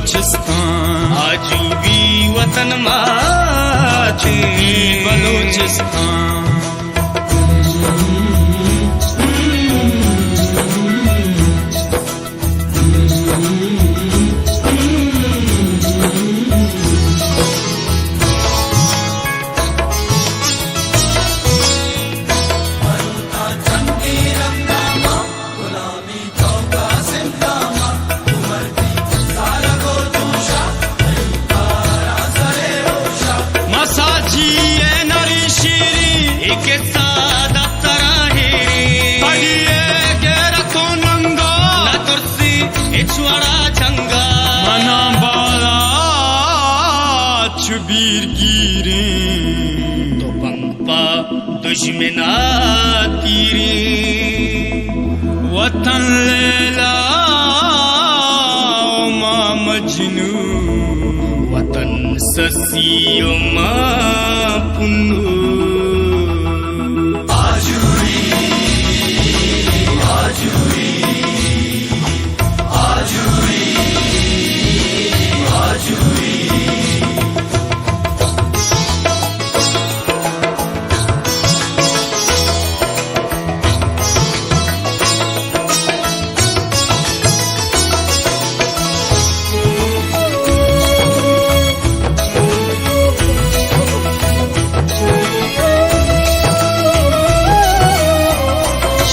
بلوچستان، آجو بی وطن ماتے، آجو بی بلوچستان۔ مساجی ءِ نری شیری، اے قصہ دفتر ءَ ہیری۔ پڑی ءِ غیرت ءُ ننگا، نہ ترسی ہچ وڑا جنگا۔ منا بالا چو بیر گیریں، تو پنگ پہ دژمن ءَ تیریں۔ وطن لیلا ءُ ما مجنو، وطن سسی ءُ ما پنو۔ آجوئی، آجوئی، آجوئی، آجوئی۔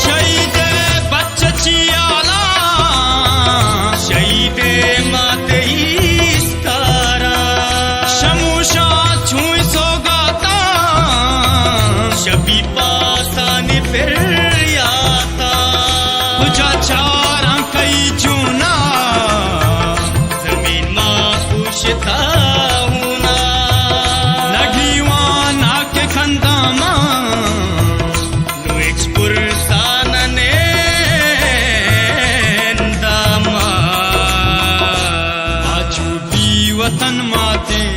شہید ءِ بچ چیالاں، شہید ءِ مات ءِ ایستاراں۔ شموشاں چوئیں سوگاتاں، شبی پاسانی پریاتاں۔ کجا چاراں کئی جونا، زمین ما پوشتا ہونا۔ نگیوانا کے کنداما، نوں ہچ پرسا نہ ننداما۔ آجو بی وطن ماتیں،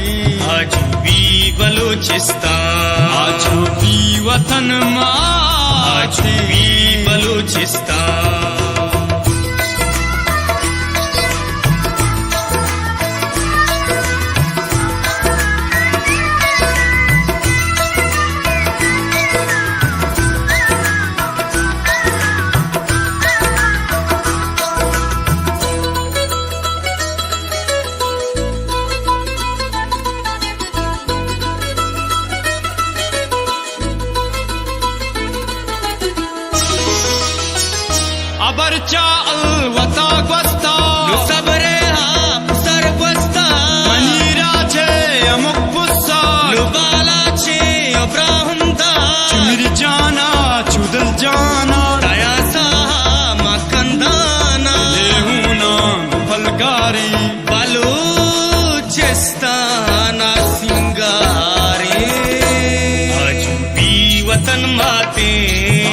آجو بی بلوچستان، آجو بی وطن ماتیں، آجو بی بلوچستان۔ ابر چا الوتا گوستا، نو صبر ءِ آپ سر گوستا۔ منی راج ءِ ہمک پسا، نو بالاچیں ابراہم دا۔ چو میری جانا، چو دل جانا، تیا ساہ ما کندانا۔ لیہونا پلگاریں بلوچستان ءِ سنگاریں۔ آجو بی وطن ماتیں،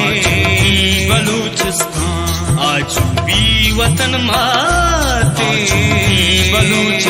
آجو بی بلوچستان، آجو بی وطن ماتیں، آجو بی بلوچستان۔